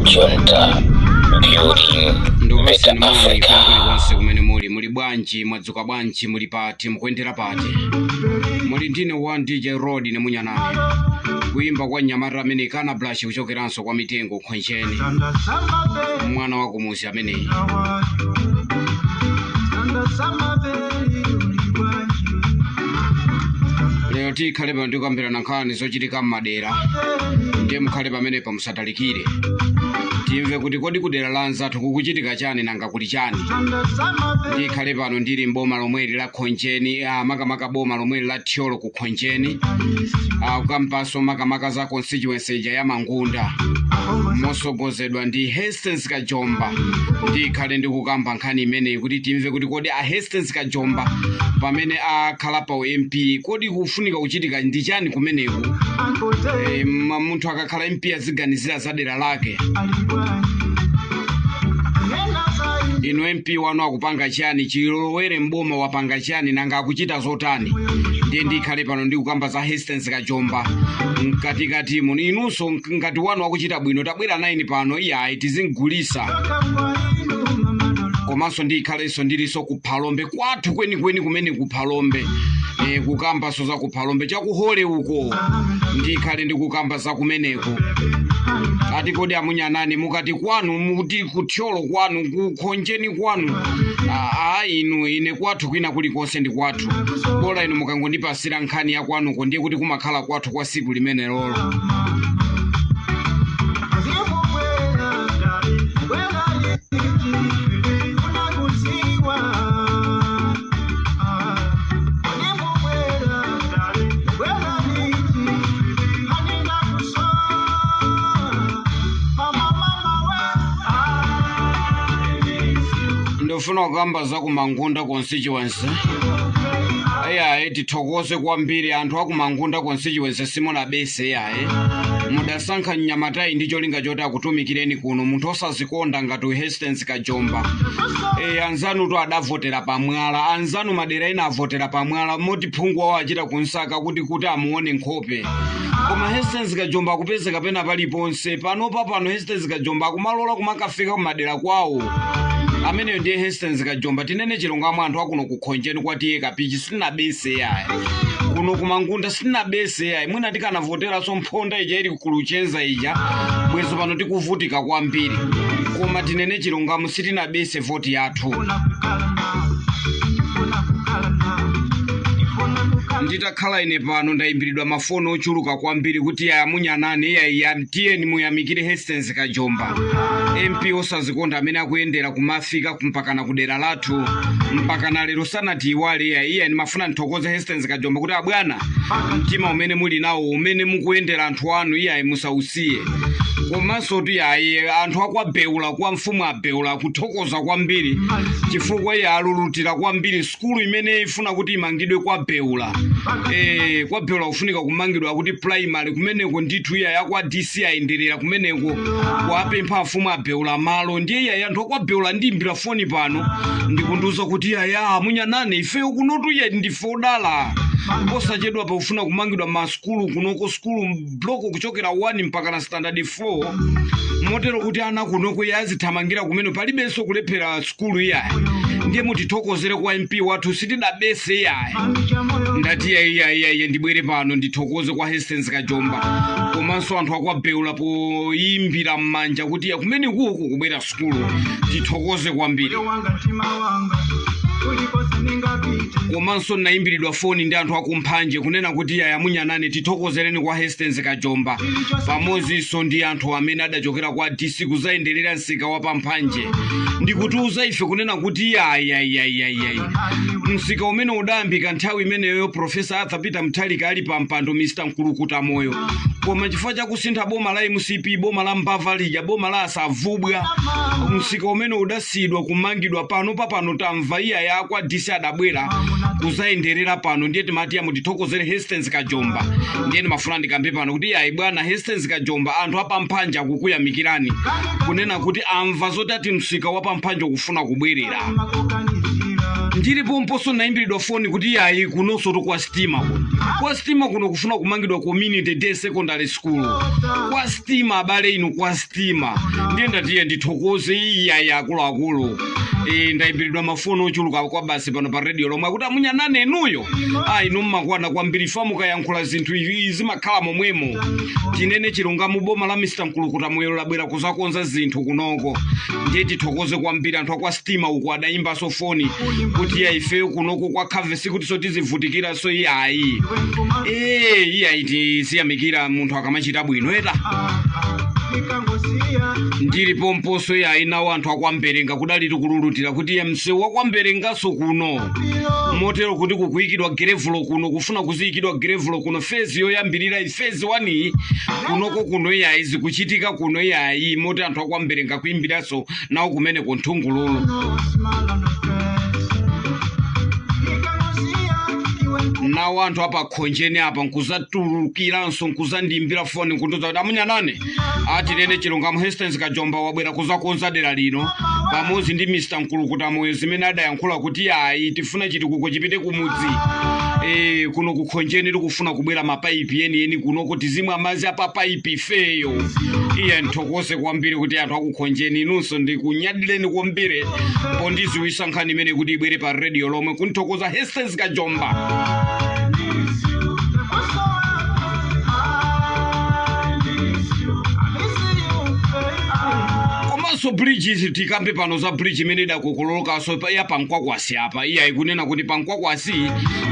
Junta, building better Ndopaseni moni Africa. kuna kulikonse kumene muli. Muli bwanji? Mwadzuka bwanji? Muli pati? Mukuyendera pati? Muli ndine wa DJ Rod nemunyanane. Kuimba kwa nyamata amene kana blush, kuchokeranso kwa mitengo Khonjeni, mwana wa kumuzi ameneyi. Lero tikhale pano tikukambirana nkhani zochitika m'madera, ndiye mukhale pamenepa, musatalikire, timve kuti kodi kudera la anzathu kukuchitika chani, nanga kuli chani. Ndikhale pano ndili mboma lomweli la Khonjeni, makamaka boma lomweli la Thyolo ku Khonjeni, kukampanso makamaka za constituency ija ya Mangunda, mosogozedwa ndi Hastings Kajomba. Ndikhale ndikukamba nkhani imeneyi kuti timve kuti kodi a Hastings Kajomba pamene akhala pa MP, kodi kufunika kuchitika ndi chani kumeneku? Munthu akakhala MP aziganizira za dera lake. Inu, MP wanu akupanga chani? Chilowere mboma wapanga chani? Nanga akuchita zotani? Ndiye ndikhale pano ndikukamba za Hastings Kajomba mkatikati muno. Inunso ngati wanu akuchita bwino, tabwera naini pano, iyayi, tizingulisa. Komanso ndikhalenso ndilinso ku Phalombe kwathu kwenikweni kumene ku Phalombe, kukambanso za ku Phalombe chakuhole uko. Ndikhale ndikukamba za kumeneko. Ati kodi amunyanani, mukati kwanu mukuti kuthyolo kwanu, kukhonjeni kwanu? Inu, ine kwathu kwina kulikonse ndi kwathu, bola inu mukangondipasira nkhani ya kwanuko, ndiye kuti kumakhala kwathu kwa siku limene lolo. Ndofuna kukamba za ku Mangunda constituency. Iyayi, tithokoze kwambiri anthu aku Mangunda constituency, simunabese iyayi, mudasankha mnyamatayi ndi cholinga choti akutumikireni kuno, munthu osazikonda ngati Hastings Kajomba. Anzanutu adavotera pamwala, anzanu madera ena avotera pamwala, moti phungu wawo achita kunsaka kuti amuone nkhope, koma Hastings Kajomba akupezeka pena paliponse. Panopa pano Hastings Kajomba akumalola kumakafika kumadera kwawo. Ameneyo ndiye Hastings Kajomba. Tinene chilungamo, anthu akuno kukhonjeni kwatiye kapichi, sitinabese yayi. Kuno kumangunda sitinabese yayi. Mwina tikanavoteranso mphonda ija ili kuluchenza ija, bwezo pano tikuvutika kwambiri, koma tinene chilungamo, sitinabese voti yathu. Nditakhala ine pano, ndayimbiridwa mafoni ochuluka kwambiri kuti amunyanani, iya, tiyeni muyamikire Hastings Kajomba, MP osazikonda amene akuyendera kumafika mpakana kudera lathu, mpakana lero sanatiiwale. Iya, iya, ndimafuna ndithokoze Hastings Kajomba kuti abwana, mtima umene muli nawo, umene mukuyendera anthu anu, iyayi, musausiye. Komanso ti ayi, anthu akwabeula kwa mfumu abeula akuthokoza kwambiri chifukwa iye alulutira kwambiri sukulu imene ifuna kuti imangidwe kwa Beula. Kwa Beula kufunika kumangidwa kuti primary kumeneko ndithu. Iyayi, akwa DC ayenderera kumeneko kuapempha afumu abeula malo. Ndiye iyayi, anthu akwa Beula ndiimbira foni pano ndikundiuza kuti iyaya, amunyanane, ifeyo kunotu iye ndife odala, posachedwa pakufuna kumangidwa masukulu kunoko, sukulu block kuchokera 1 mpaka na standard 4, motero kuti ana kunoko iye azithamangira kumene, palibenso kulephera sukulu iyayi. Ndiye mutithokozere kwa MP wathu, sitidabese iyayi. Ndati iya, iya, iya, ndibwere pano ndithokoze kwa Hastings Kajomba, komanso anthu akwa Beula poyimbira m'manja kuti iya, kumene kuku kubwera sukulu, tithokoze kwambiri. Komanso ndinayimbiridwa foni ndi anthu akumphanje kunena kuti iya, amunyanane, tithokozereni kwa Hastings Kajomba pamodzinso ndi anthu amene adachokera kwa DC kuzayenderera msika wa pamphanje, ndikutiuza ife kunena kuti yayayayayayi, msika umene udayambika nthawi imeneyo Professor Arthur Peter Mutharika ali pa mpando, Mr Mkulukuta Moyo, koma chifukwa chakusintha boma la MCP, boma la mbava lija, boma la asavubwa, msika umene udasiyidwa kumangidwa. Pano papano tamva iya yakwa DC adabwera kuzayenderera pano. Ndiye timati mutithokozere Hastings Kajomba. Ndiye ndimafuna ndikambe pano kuti iyayi, bwana Hastings Kajomba, anthu apamphanje akukuyamikirani kunena kuti amva zoti ati msika wa pamphanje ukufuna kubwerera. Ndilipomponso nayimbiridwa foni kuti yayi, kunonso kwa stima kuno, kwa stima kuno kufuna kumangidwa community day secondary school kwa stima. Abale inu, kwa stima ndiye ndatiye ndithokoze iyayi akuluakulu. Ndayimbiridwa mafoni ochuluka kwa basi pano pa radio lomwe akuti amunyanane inuyo, inu mmakwana kwambiri, fa mukayankhula zinthu izi zimakhala momwemo. Tinene chilungamo, boma la Mr Mkulukuta Moyo labwera kuzakonza zinthu kunoko, ndiye tithokoze kwambiri anthu akwa stima uku. Adayimbanso foni kuti ya, ifeyo kunoko kwa khave sikuti tizivutikiranso iyayi. Iyayi, tiziyamikira munthu akamachita bwino eta. Ndilipomponso iyayi, nawo anthu akwamberenga kudali tikululutira kuti iye msewu wakwamberenganso kuno, motero kuti kukuyikidwa gravel kuno, kufuna kuziyikidwa gravel kuno, phase yoyambirira, phase 1 kunoko kuno iyayi, zikuchitika kuno iyayi, moti anthu akwamberenga kuyimbiranso nawo kumeneko nthungululu. Nawo anthu apakhonjeni apa nkuzatulukiranso nkuzandiyimbira foni nkundiuza kuti amunyanane, atinene chilungamo, Hastings Kajomba wabwera kuzakonza dera lino pamodzi ndi Mr Mkulukuta Moyo, zimene adayankhula kuti ayi, tifuna chitukuko chipite kumudzi. Kuno kukhonjeni tikufuna kubwera mapaipi yeniyeni kunoko, tizimwa madzi apapaipi ifeyo. Iye nthokoze kwambiri kuti anthu akukhonjeni inunso ndikunyadileni kwambiri pondiziwisa nkhani imene kuti ibwere pa radio lomwe, kunthokoza Hastings Kajomba. Komanso bridge, tikambe pano za bridge imene idakokololokanso ya pankwakwasi apa. Iye ikunena kuti pankwakwasi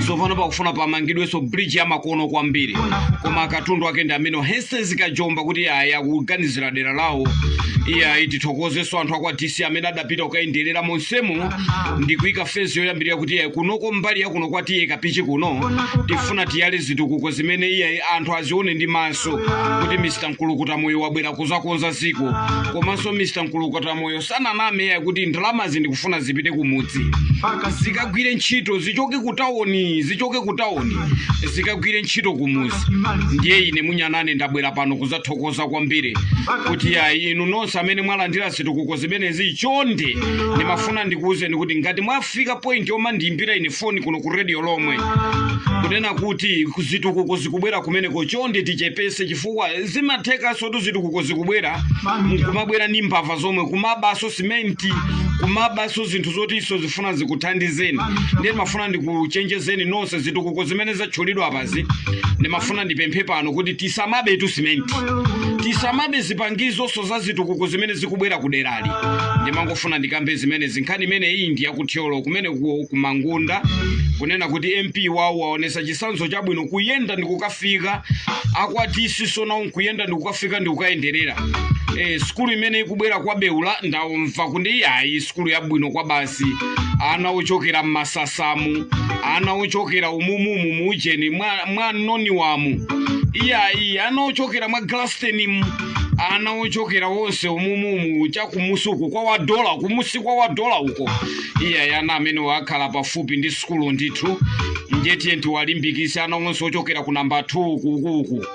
sopano pakufuna pamangidwenso bridge yamakono kwambiri, koma katundu ake ndi amene Hastings Kajomba kuti ayi, akuganizira dera lawo. Iye ayi, tithokozenso anthu akwa DC amene adapita kukayenderera monsemo ndi kuyika phase yoyambirira kuti iye kunoko mbali ya kuno kwatiye kapichi kuno tifuna tiyale zitukuko zimene iye anthu azione ndi maso kuti Mr Mkulukuta Moyo wabwera kuzakonza ziko. Komanso Mr Mkulukuta Moyo sananame iye kuti ndalamazi ndikufuna zipite kumudzi, zikagwire ntchito, zichoke ku tawoni, zichoke ku tawoni zikagwire ntchito kumuzi. Ndiye ine munyanane ndabwera pano kuzathokoza kwambiri kuti ayi, inu nonse amene mwalandira zitukuko zimenezi, chonde ndimafuna ndikuwuzeni kuti ngati mwafika point yoma ndiyimbira ine foni kuno ku radio lomwe kunena kuti zitukuko zikubwera kumeneko, chonde tichepese, chifukwa zimathekanso tu zitukuko zikubwera nkumabwera ndi mbava zomwe, kumabaso simenti, kumabaso zinthu zoti iso zifuna zikuthandizeni. Ndiye ndimafuna ndikuchenjezeni nonse, zitukuko zimene zatchulidwa apazi, ndimafuna ndipemphe pano kuti tisamabetu simenti, tisamabe zipangizonso za zitukuko zimene zikubwera kuderali. Ndimangofuna ndikambe zimenezi. Nkhani imene iyi ndi yakuthyolo kumene kumangunda, kunena kuti MP wawo waonesa chitsanzo chabwino kuyenda ndikukafika, akwatisiso nawo nkuyenda ndikukafika ndikukayenderera. Sukulu imene ikubwera kwa Beula, ndamva kuti ayi, sukulu yabwino kwa basi, ana ochokera mmasasamu, ana ochokera umumumu muujeni mwa noniwamu, iyayi, ana ochokera mwa Glastenimu, ana ochokera wonse umumumu chakumusi uku kwa wadola, kumusi kwa wadola uko, iyayi, ana amene wakhala pafupi ndi sukulu ndithu. Ndiye tiye tiwalimbikise ana onse ochokera ku namba 2 ukukuku.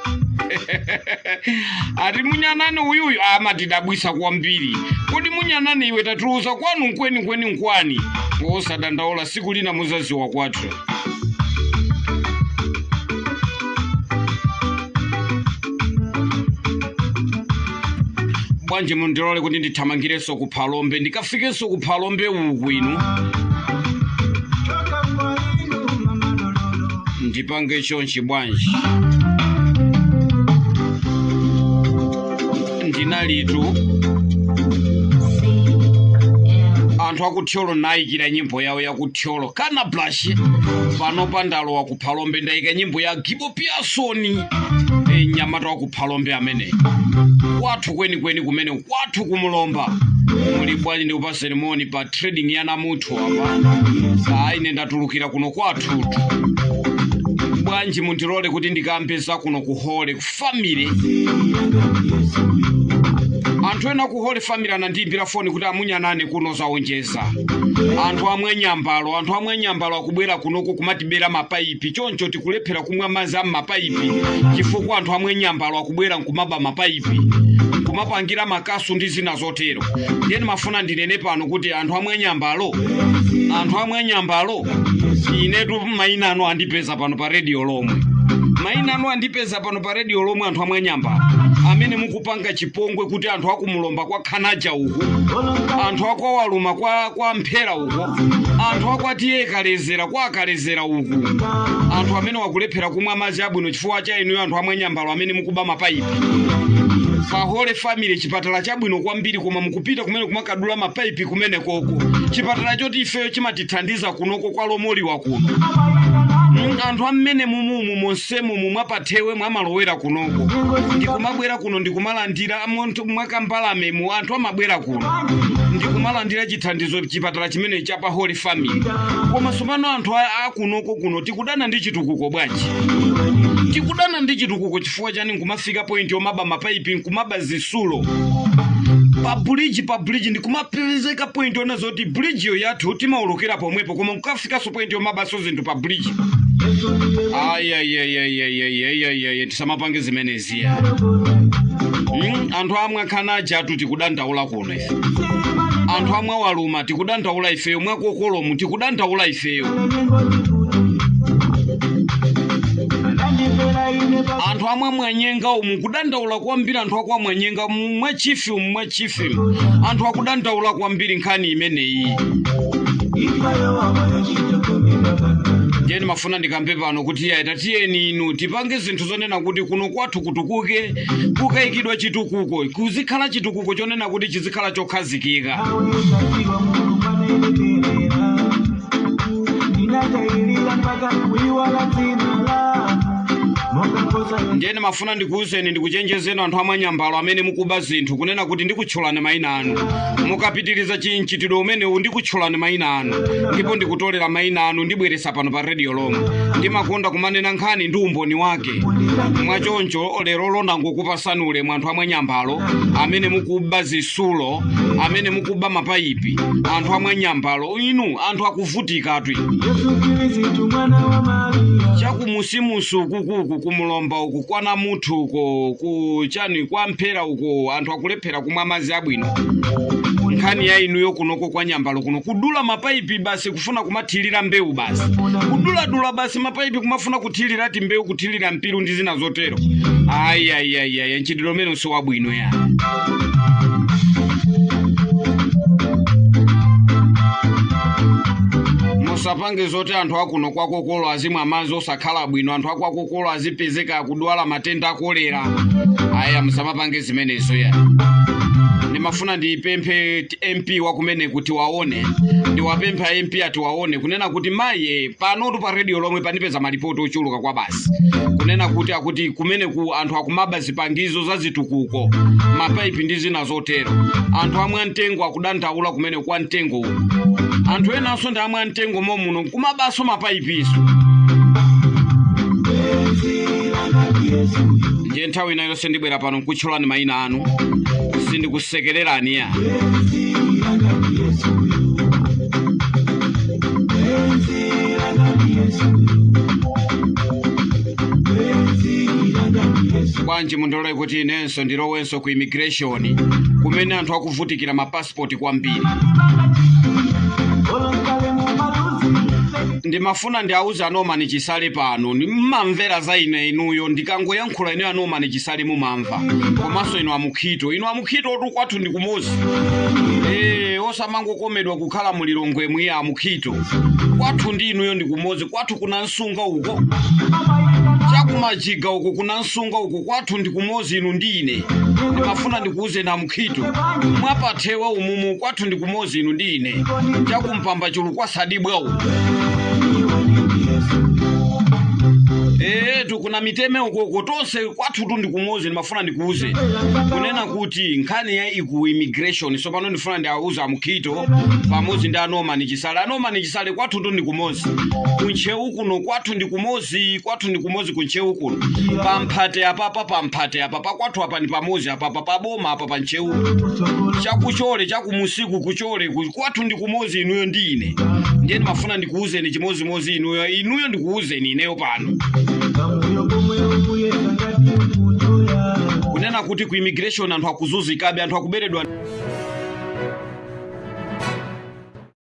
Ati munyanane uyuyu amatidabwisa kwambiri. Kodi munyanane iwe, tatiuza kwanu nkweni nkweni nkwani? Osadandaula, siku lina muzaziwa kwathu. Bwanji mundilole kuti ndithamangirenso ku Phalombe, ndikafikenso ku Phalombe uku inu, ndipange chonchi bwanji? Ndinalitu anthu akuthyolo nayikira nyimbo yawo yakuthyolo kana blush. Pano pandalowa ku Phalombe, ndayika nyimbo ya Gibo Pearson, mnyamata wa ku Phalombe amene kwathu kwenikweni kumene kwathu kumulomba. Muli bwanji? Ndikupaseni moni pa trading ya Namuthu apa. Ayi, ine ndatulukira kuno kwathutu. Bwanji mundilole kuti ndikambe za kuno ku Holy Family. Anthu ena ku Holy Family anandiyimbira foni kuti amunyanane, kuno zaonjeza, anthu amwe nyambalo, anthu amwe nyambalo akubwera kunoko kumatibera mapaipi, choncho tikulephera kumwa madzi a mmapaipi chifukwa anthu amwe nyambalo akubwera nkumaba mapaipi. Nkumapangira makasu ndi zina zotero. Ndiye ndimafuna ndinene pano kuti anthu amwanyambalo, anthu amwanyambalo, inetu mayina anu andipeza pano pa radio lomwe, mayina anu andipeza pano pa radio lomwe. Anthu amwanyambalo amene mukupanga chipongwe kuti anthu akumulomba kwa Khanaja uku, anthu akwawaluma kwa Mphera uko, anthu akwatiye Kalezera kwa Akalezera uku, anthu amene wakulephera kumwa madzi abwino chifukwa cha inuyo anthu amwanyambalo amene mukuba mapaipi pa Holy Family, chipatala chabwino kwambiri, koma mukupita kumene kumakadula mapaipi kumene koko, chipatala choti ifeyo chimatithandiza kunoko kwa Lomoliwa kuno. Anthu amene mumumu monsemu mwapathewe mwamalowera kunoko, ndikumabwera kuno ndikumalandira munthu mwakambalamemu, anthu amabwera kuno ndikumalandira chithandizo chipatala chimene cha pa Holy Family. Koma tsopano anthu akunoko kuno tikudana ndi chitukuko bwanji? Tikudana ndi chitukuko chifukwa chani? Nkumafika point yomaba mapaipi, nkumaba zisulo pa bridge, pa bridge ndikumapezeka point yona zoti bridge yo yathu timaulukira pomwepo, koma nkukafikanso point yomabaso zinthu pa bridge. Ayayayayayayayayay, tisamapange zimenezi ya. Anthu amwe akhanaja atu tikudandaula kuno ife, anthu amwe awaluma tikudandaula ifeyo, mwakokolomu tikudandaula ifeyo, anthu amwe mwanyenga umu kudandaula kwambiri, anthu akwa mwanyenga mwachifi umu, mwachifi anthu akudandaula kwambiri nkhani imeneyi. Ndiye ndimafuna ndikambe pano kuti yayi, tatiyeni inu tipange zinthu zonena kuti kuno kwathu kutukuke, kukayikidwa chitukuko, kuzikhala chitukuko chonena kuti chizikhala chokhazikika. Ndinatayilira mpaka kuiwala dzina lanu monga Ndiye ndimafuna ndikuwuzeni, ndikuchenjezeni anthu amwanyambalo amene mukuba zinthu, kunena kuti ndikutchulani mayina anu mukapitiriza chinchitidwe umenewu. Ndikutchulani mayina anu ndipo ndikutolera mayina anu, ndibweresa pano pa radio lomwe. Ndimakonda kumanena nkhani ndi umboni wake. Mwachoncho lero londa ngokupasani ulemu anthu amwanyambalo amene mukuba zisulo, amene mukuba mapayipi, anthu amwanyambalo inu, anthu akuvutikatu. Yesu Khristu mwana wa Mariya. Chakumusimusi ukukuku, kumulomba uku, kwana muthu uko, ku chani, kwa Mphera uko, anthu akulephera kumwa madzi abwino. Nkhani ya inuyo kunoko kwa Nyambalo kuno, kudula mapayipi basi, kufuna kumathirira mbewu basi, kuduladula basi mapayipi, kumafuna kuthirira ti mbewu, kuthirira mpiru ndi zina zotero. Ayiayiayiayi, mchitidwe umene si wabwino ya. Musapange zoti anthu akuno kwakokolo azimwa madzi osakhala bwino, anthu akwakokolo azipezeka akudwala matenda akolera. Aya, musamapange zimenezo ya. Ndimafuna ndipemphe MP wakumene kuti waone, ndiwapempha MP ati waone, kunena kuti mayi, panotu pa radio lomwe pandipeza malipoti ochuluka kwa basi, kunena kuti akuti kumene ku anthu akumaba zipangizo za zitukuko, mapaipi ndi zina zotero. Anthu amwe amtengo akudandaula kumene kwa mtengo uku, anthu enanso ndi amwe amtengo momuno kumabaso mapaipiso. Ndiye nthawi ina yonse ndibwera pano nkutchulani mayina anu, sindikusekererani ya. Bwanji mundilole kuti inenso ndilowenso ku immigration kumene anthu akuvutikira mapasipoti kwambiri. Olokale mu maluzi. Ndimafuna ndiauze a Norman Chisale pano, mmamvera za ine inuyo, ndikangoyankhula ineyo a Norman Chisale mumamva, komanso inu amukhito, inu amukhito tu kwathu ndi kumozi. Osamangokomedwa kukhala mulilongwe mwiya, amukhito, kwathu ndi inuyo ndi kumozi. Kwathu kuna Msunga uko, chakumajiga uko, kuna Msunga uko, kwathu ndi kumozi inu ndi ine. Ndimafuna ndikuuze na amukhito mwapathewa umumu, kwathu ndi kumozi inu ndi ine, chakumpamba chulu kwasadibwa uko. Etu kuna miteme ukoko, tonse kwathu tu ndikumozi. Ndimafuna ndikuuze kunena kuti nkhani ya iku immigration so pano ndifuna ndiauze amukhito pamodzi ndi a Norman Chisale. A Norman Chisale, kwathu tu ndikumozi kuntchewu kuno, kwathu ndikumozi, kwathu ndikumozi kuntchewu kuno, pamphate apapa, pamphate apa pakwathu apa ndi pamozi apapa, paboma apa pantchewu, chakuchole chakumusiku kuchole kwathu ndikumozi inuyo ndi ine. Ndiye ndimafuna ndikuuzeni chimozimozi inuyo, inuyo ndikuuzeni ineyo pano Kamuyo komwe ukuyesa ngati kunjoya. kuti Kunena kuti ku immigration anthu akuzunzikabe, anthu akuberedwa.